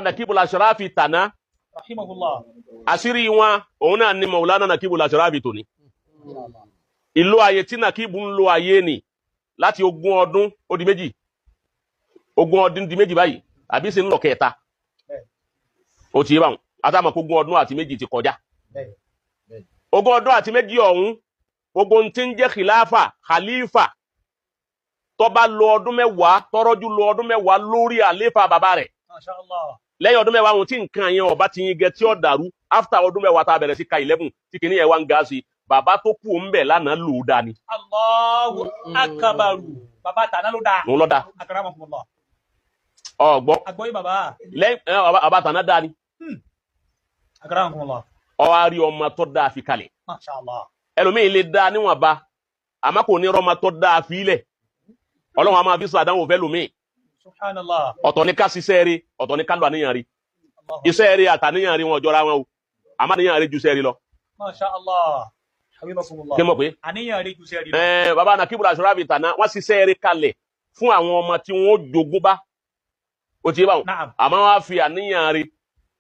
Nakibul Ashrafi tàná Rahimahullah. Àṣírí wọn òun náà ni Maulana Nakibul Ashrafi tòní. Ìlú ayé tí Nakibu ń lo ayé ni láti 20 ọdún ó di méjì, 20 ọdún di méjì báyìí, àbí sì ń lọ kẹta. Ó ti yé báwọn àtàwọn kó 22 ọdún ti kọjá. 22 ọdún ọ̀hún, gbogbo ohun tí ń jẹ́ khilafa, khalifa tó bá lo ọdún 10, tọrọjú lo ọdún 10 lórí àléfà bàbá rẹ̀. Masha Allah. Lẹ́yìn ọdún 10 ohun tí nǹkan yẹn ọba ti yin gẹ tí ó dàrú, after ọdún 10 tá a bẹ̀rẹ̀ sí ka 11 tí kìíní yẹn wá ń ga sí, bàbá tó kú ń bẹ̀ lánàá lò ó dání. Allahu akbaru. Bàbá tàná ló dáa. Òun lọ́ da. Akramakumullah. Ọ̀gbọ́. Àgbọ́yé bàbá. Lẹ́yìn bàbá tàná dání. Akramakumullah. Ó wá rí ọmọ tó dáa fi kalẹ̀. Masha Allah. Ẹlòmíín lè dáa níwọ̀nba, àmọ́ kò ní rọ́mọ tó dáa fi lẹ̀. Ọlọ́run a máa fi sàdánwò fẹ́ lòmíín. Subhanallah. Ọ̀tọ̀ ní ká ṣiṣẹ́ rí, ọ̀tọ̀ ní ká lọ àníyàn rí. Allahu. Iṣẹ́ rí àtàníyàn rí wọn jọra wọn o, àmọ́ àníyàn rí ju iṣẹ́ rí lọ. Masha Allah. Habibakumullah. Kí n mọ̀ pé Àníyàn rí ju iṣẹ́ rí lọ. Bàbá Nakibul Ashrafi tàná, wọ́n ṣiṣẹ́ rí kalẹ̀ fún àwọn ọmọ tí wọ́n jogún bá. Ó ti yé báwọn. Na'am. Àmọ́ wọ́n á fi àníyàn rí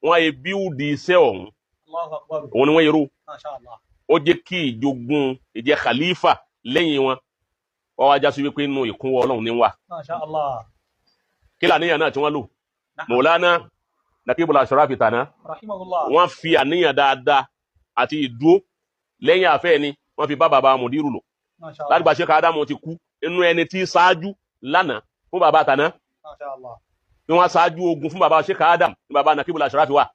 wọ́n yẹ bíúdi iṣẹ́ ọ̀hún. Allahu akbar. Òun ni wọ́n yẹrù. Masha Allah. Ó jẹ́ kí ìjogún ìjẹ́ khalifa lẹ́yìn wọn wọ́n wá jásí wípé inú ìkúnwọ́ Ọlọ́run ní wà. Masha Allah. Kí làníyàn náà tí wọ́n lò? Na'am. Maulana Nakibul Ashrafi tàná, Rahimahullah. wọ́n fi àníyàn dáadáa àti ìdúró lẹ́yìn àfẹ́ ni wọ́n fi bá bàbá mùdírù lò. Masha Allah. Láti gbà ṣe káádámù ti kú, inú ẹni tí ṣáájú lánàá fún bàbá tàná Masha Allah. ni wọ́n ṣáájú ogun fún bàbá Sheikh Adam ní bàbá Nakibul Ashrafi wà.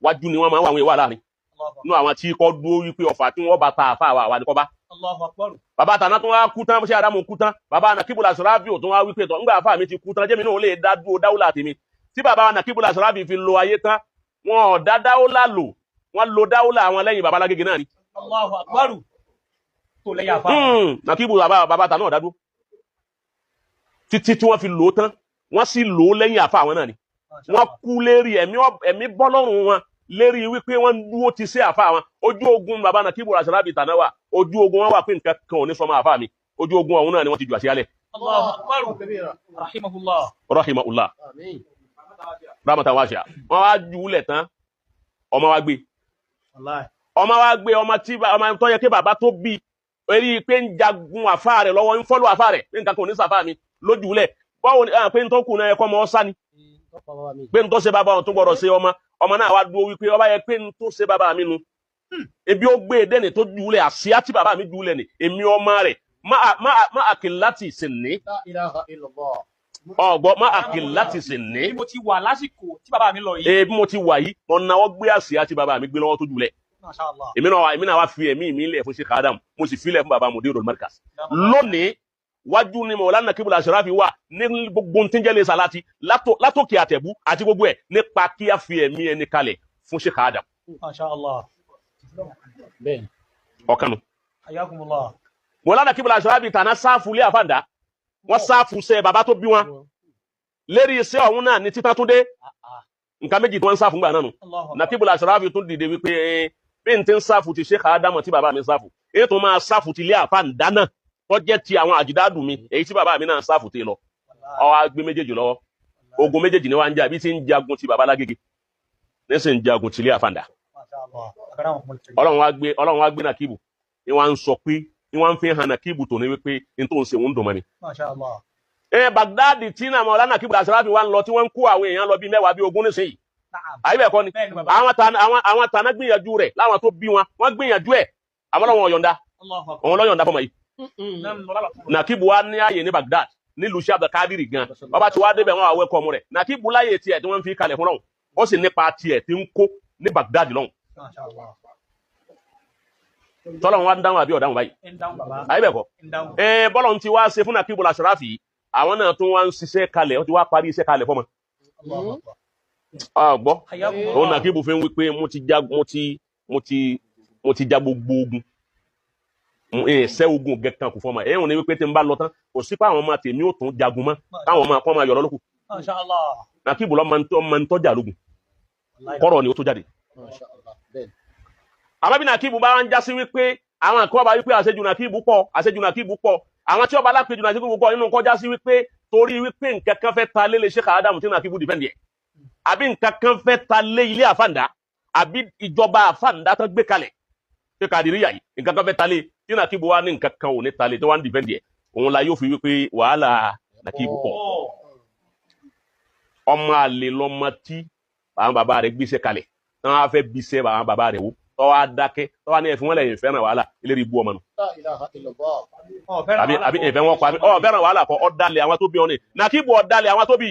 Wájú ni wọ́n máa ń wà, àwọn ìwà láàrin Allahu inú àwọn tí kò dúró wípé ọ̀fà tí wọ́n bá ta àfa àwa ni kọ́ bá. Allahu akbar. Bàbá tàná tó wá kú tán, ṣé Adamu kú tán, bàbá Nakibul Ashrafi ò tún wá wípé tọ́ ńgbà àfa mi ti kú tán, jẹ́mi náà ó lè dá dúró dáwúlà tèmi. Tí bàbá Nakibul Ashrafi fi lo ayé tán, wọn ò dá dáwúlà lò, wọ́n lo dáwúlà àwọn lẹ́yìn bàbá Lágége náà ni. Allahu akbar. Tó lẹ́yìn àfa. Nakibu bàbá tàná ò dá dúró títí tí wọ́n fi lò ó tán, wọ́n sì lò ó lẹ́yìn àfa àwọn náà ni. Masha Wọ́n Allah. kú lérí ẹ̀mí bọ́lọ́run wọn lérí wípé wọ́n dúró ti ṣe àfa wọn. Ojú ogun bàbá Nakibul Ashrafi tàná wà, ojú ogun wọn wà pé nǹkan kan ò ní sọmọ àfa mi. Ojú ogun ọ̀hún náà ni wọ́n ti jù àṣeyálẹ̀. Allahu akbar. Rahimahullah. Rahimahullah rahmatan wasi'a. Wọ́n wá jù ú lẹ̀ tán, ọmọ wa gbé. Wallahi. Ọmọ wa gbé, ọmọ tí ọmọ tó yẹ kí bàbá tó bí eré pé ń jagun àfa rẹ̀ lọ́wọ́, ń fọ́lọ́ àfa rẹ̀ pé nǹkan kan ò ní sàfà mi lójú lẹ̀. Báwo ni pé ń tó kù náà ẹ̀kọ́ ọmọ ọ̀sá ni pé ń tó ṣe bàbá òun tó gbọdọ̀ ṣe ọmọ. Ọmọ náà wá dúró wípé ọba yẹ pé ń tó ṣe bàbá mi nu, ebi ó gbé edé tó jù lẹ̀, àsíá tí bàbá mi jù lẹ̀ ni èmi ọmọ rẹ̀ má àkìláti sì ní. Ọgbọ má àkìláti sì ní. Bí mo ti wà lásìkò tí bàbá mi lọ yìí. Ebi mo ti wà yìí, mo náwó gbé àsíá tí bàbá mi gbé lọ́wọ́ tó jù lẹ̀. Masha Allah. Èmi náà wá fi ẹ̀mí mi lẹ̀ fún Sheikh Adam, mo sì filẹ̀ fún bàbá Mudirul Markaz. Lónìí, wájú ni Maulana Nakibul Ashrafi wà ní gbogbo tí ń jẹ́ lè sàláàtì látòkè àtẹ̀bú àti gbogbo ẹ̀ nípa kí a fi ẹ̀mí ẹni kalẹ̀ fún Sheikh Adam. Masha Allah. Ọ̀kanu. Hayyakumullah. Maulana Nakibul Ashrafi tàná sáfù lé àfàǹdá, wọ́n sáfù sẹ́ bàbá tó bí wọn lérí iṣẹ́ ọ̀hún náà ní títà tún dé. Nǹkan méjì tí wọ́n ń sáfù ńgbà náà nù. Allahu akbar. Nakibul Ashrafi tún dìde wípé bí n ti ń sáfù ti Sheikh Adam tí bàbá mi sáfù, èyí tó máa sáfù ti lé àfàǹdá náà tó jẹ́ ti àwọn àjìdádùn mi, èyí tí bàbá mi náà sáfù ti lọ. Ó wá gbé méjèèjì lọ́wọ́, ogun méjèèjì ni wọ́n ń jà, bí ti ń jagun ti bàbá Lágége nísìn ń jagun ti lé àfàǹdá. Masha Allah. Akramakumul. Ọlọ́run wá gbé Nakibu ni wọ́n ń sọ pé ni wọ́n ń fi hàn Nakibu tó ní wípé n tó ń ṣe òun dùn mọ́ ni. Masha Allah. Baghdad tí náà Maulana Nakibul Ashrafi wa ń lọ, tí wọ́n ń kó àwọn èèyàn lọ bíi 10 bíi 20 nísìnyí. Na'am. Àyè bẹ́ẹ̀ kọ́ ni? Bẹ́ẹ̀ni bàbá. Àwọn tàná gbìyànjú rẹ̀, láwọn tó bí wọn, wọ́n gbìyànjú ẹ̀, àwọn ọlọ́wọ́n yọ̀ǹda. Allahu akbar. Òun lọ́yọ̀ǹda fọmọ yìí. Nam lọ́la fún mi. Nakibu wa ní ààyè ní Baghdad nílùú sí Abdulkadir gan. Bàbá tí wàá débẹ̀, wọn wà wẹ́kọ̀ ọmọ rẹ̀. Nakibu láyè tiẹ̀ tí wọ́n fi kalẹ̀ fún lọ́hùn, ó sì nípa tiẹ̀ tí ń kó ní Baghdad lọ́hùn. Masha Allah. Tọ́lọ́hún wa ń dáhùn àbí ọ̀dáhùn báyìí? Ń dáhùn bàbá. Àyè bẹ́ẹ̀ kọ́? Ń dáhùn. Bọ́lọ̀ ti wá ṣe fún Nakibul Ashrafi yìí, àwọn náà tún wá ń ṣiṣẹ́ kalẹ̀, wọ́n ti wá parí iṣẹ́ kalẹ̀ fọ́mọ. Allahu akbar. Gbọ́. Hayyakumullah. Òun Nakibu fi ń wí pé mo ti já mo ti já gbogbo ogun, ṣẹ́ ogun gẹ̀kan kù fọ́mọ ẹ̀ ń ní wípé tí n bá lọ tán, kò sí pé àwọn ọmọ tèmi ò tún jagun mọ́, káwọn ọmọ kọ́ máa yọ̀ lọ́lọ́kù. Masha Allah. Nakibu lọ́ máa ń tọ́jà lógun. Wallahi. Kọ́rọ̀ ni ó tó jáde. Àmọ́ bí Nakibu bá ń já sí wípé àwọn kan bá wípé àṣejù Nakibu pọ̀, àṣejù Nakibu pọ̀, àwọn tí ọba alápèjù Nakibu pọ̀ nínú kọjá sí wípé torí wípé nǹkan kan fẹ́ ta lélẹ̀ Sheikh Adam tí Nakibu defend yẹ. Àbí nǹkan kan fẹ́ ta lé ilé àfàǹdá, àbí ìjọba àfàǹdá tó gbé kalẹ̀ ṣé Kàdíríyà yìí nǹkan kan fẹ́ ta lé tí Nàkíbù wá ní nǹkan kan ò ní ta lé tí wọ́n á ń dìfẹ́ǹdì ẹ̀, òun la yóò fi wípé wàhálà Nàkíbù pọ̀. Ọmọ àlè lọmọ tí àwọn bàbá rẹ̀ gbéṣẹ́ kalẹ̀ tí wọ́n á fẹ́ bíṣẹ́ àwọn bàbá rẹ̀ wò, tọ́wọ́ á dákẹ́, tọ́wọ́ á ní ẹ̀fín wọn lẹ́yìn fẹ́ràn wàhálà eléré ibú ọmọ nù. Àbí àbí ẹ̀fẹ́ wọn kọ àbí ọ̀ fẹ́ràn wàhálà kọ, ọ̀dàlẹ̀ àwọn tó bí ọ ni Nàkíbù, ọ̀dàlẹ̀ àwọn tó bí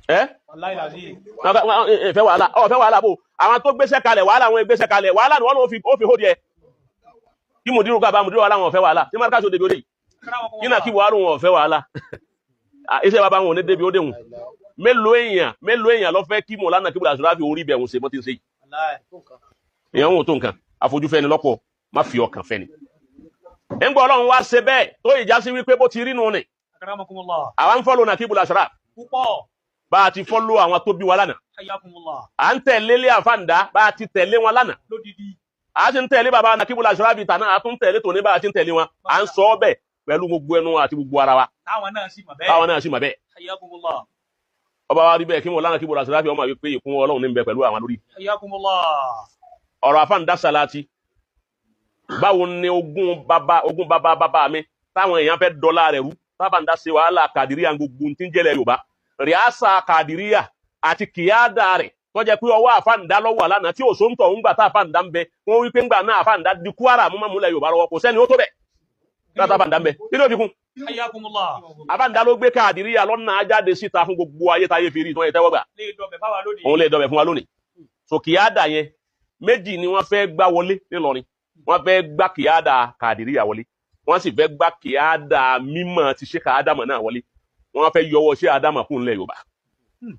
ẹ ẹ̀fẹ́ wàhálà, ọ̀fẹ́ wàhálà bò àwọn tó gbéṣẹ́ kalẹ̀ wàhálà, àwọn gbéṣẹ́ kalẹ̀ wàhálà ni wọ́n ó fi hódi ẹ kí mùdírù ká bá mùdírù wàhálà wọn ọ̀fẹ́ wàhálà tí márùkà sọ débi ó dé yìí kí Nàkíbù wàhálà wọn ọ̀fẹ́ wàhálà iṣẹ́ bàbá wọn ò ní débi ó déhùn. Mélòó èèyàn ló fẹ́ kí mọ̀lá Nàkíbù Àṣùráfì orí bẹ̀ òun ṣe bọ́ ti ń ṣe yìí? Èèyàn wọn ò tó nǹkan àfojúfẹ́ ni lọ́pọ̀ má fi ọkàn fẹ́ ni. Ń gbọ́ Ọlọ́run wá ṣe bẹ́ẹ̀ tó ìjà sí wípé bó ti rí nù ni. Àwa ń follow Nàkíbù Àṣùráfì bá a ti follow àwọn tó bí wa lánàá, à ń tẹ̀lé lé àfàǹdá bá a ti tẹ̀lé wọn lánàá, à ti ń tẹ̀lé bàbá Nàkíbù Àṣùráfì tàná, à tún tẹ̀lé tòní bá a ti ń tẹ̀lé wọn, à ń sọ ọ́ bẹ́ẹ̀ pẹ̀lú gbogbo ẹnu àti gbogbo ara wa. Táwọn náà sì mọ̀ bẹ́ẹ̀. Táwọn náà sì mọ̀ bẹ́ẹ̀. Ọba wa rí bẹ́ẹ̀ kí wọn lánàá kí bọ̀dọ̀ àṣíráfì ọmọ wípé ìkún Ọlọ́run ní bẹ pẹ̀lú àwọn lórí. Ọ̀rọ̀ àfáǹdá sàláàtì, báwo ni ogún bàbá bàbá mi táwọn èèyàn fẹ́ dọ́là rẹ̀ rú tábàǹdá ṣe wàhálà Kàdíríyà gbogbo tí ń jẹ́lẹ̀ Yorùbá rìásà Kàdíríyà àti kìyàdà rẹ̀ tó jẹ́ pé ọwọ́ àfáǹdá lọ́wọ́ àlànà tí òṣò ń tọ̀ ń gbà tá àfáǹdá ń bẹ, wọ́n wí pé ńgbà náà àfáǹdá di Kwara mú mọ́múlẹ̀ Yorùbá lọ́wọ́, kò sẹ́ni ó tó bẹ̀ látà àfáǹdá ń bẹ kí ló fi kún. Àfáǹdá ló gbé Kàdíríyà lọ́nà ajáde síta fún gbogbo ayé táyé fi rí tí wọ́n yẹ tẹ́wọ́ gbà, òun lè dọ̀bẹ̀ fún wa lónìí. So kìyàdà yẹn méjì ni wọ́n fẹ́ gbá wọlé nílọrin. Wọ́n fẹ́ gbá kìyàdà Kàdíríyà wọlé, wọ́n sì fẹ́ gbá kìyàdà mímọ́ ti ṣe kàádámọ̀ náà wọlé. Wọ́n fẹ́ yọwọ́ ṣé àdámọ̀ kún lẹ̀ Yorùbá,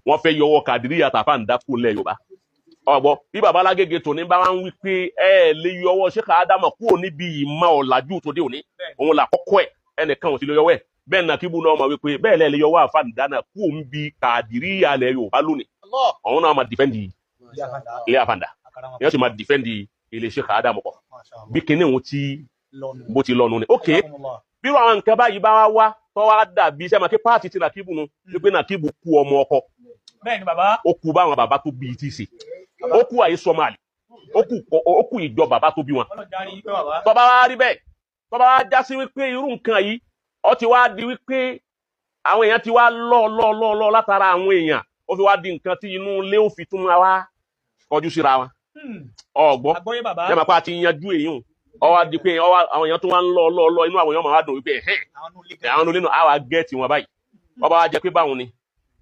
wọ́n fẹ́ yọwọ́ Kàdíríyà tàfáǹdá kún lẹ̀ Yorùbá. Ọ̀gbọ́ bí baba alágége tòní bá wá ń wí pé ẹ lè yọwọ́ ṣé kàádámọ̀ kúrò níbi ìmọ̀ ọ̀làjú tòde òní, òun là kọ́kọ́ ẹ̀, ẹnìkan ò sì lè yọwọ́ ẹ̀ bẹ́ẹ̀. Nàkíbù náà mọ̀ wípé bẹ́ẹ̀ lẹ́ lè yọwọ́ àfáǹdá náà kúrò níbi Kàdíríyà lẹ̀ Yorùbá lónìí. Òun náà máa defend ilé àfáǹdá, yóò sì máa defend ilé ṣe kàádámọ̀ kọ bí kinní òun ti bó ti lọ́nu ni. Ok, bí àwọn nǹkan báyìí bá wá tọ́ wá dàbí iṣẹ́ máa kí páàtì ti Nàkíbù nu wípé Nàkíbù kú ọmọ ọkọ. Bẹ́ẹ̀ni bàbá. Ó kú báwọn bàbá tó bí tí ṣe, ó kú àyè sọmọ àlè, ó kú ìjọ bàbá tó bí wọn. Tọ́ba wá rí bẹ́ẹ̀, tọ́ba wá já sí wípé irú nǹkan yìí ó ti wá di wípé àwọn èèyàn ti wá lọ lọ lọ lọ látara àwọn èèyàn, ó fi wá di nǹkan tí inú ilé ó fi tún wá kọjú síra wọn. Ọgbọ́n yẹ máa pa àti yanjú èyí hùn, ó wá di pé àwọn èèyàn tó wá ń lọ lọ lọ, inú àwọn èèyàn máa wá dùn wípé ẹ̀hẹ́n àwọn olè náà á wá get wọn báyìí. Ọba wa jẹ pé báwọn ni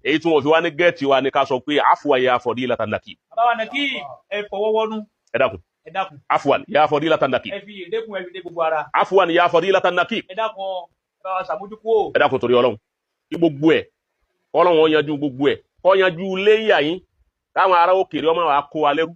èyí tí wọn fi wá ní get wa ni ká sọ pé àfùwà ya fadilata Nakib. Bàbá wa Nakib, ẹ fọwọ́ wọnú. Ẹ dákun. Ẹ dákun. Àfùwà ya fadilata Nakib. Ẹ fi èdèkùn, ẹ fi dé gbogbo ara. Àfùwà ya fadilata Nakib. Ẹ dákun, ẹ bá wa ṣàmójúkú. Ẹ dákun torí Ọlọ́run, kí gbogbo ẹ Ọlọ́run ó yanjú gbogbo ẹ, kó yanjú léyà yín káwọn ará òkèèrè ọmọ wa kó wa lẹ́rú.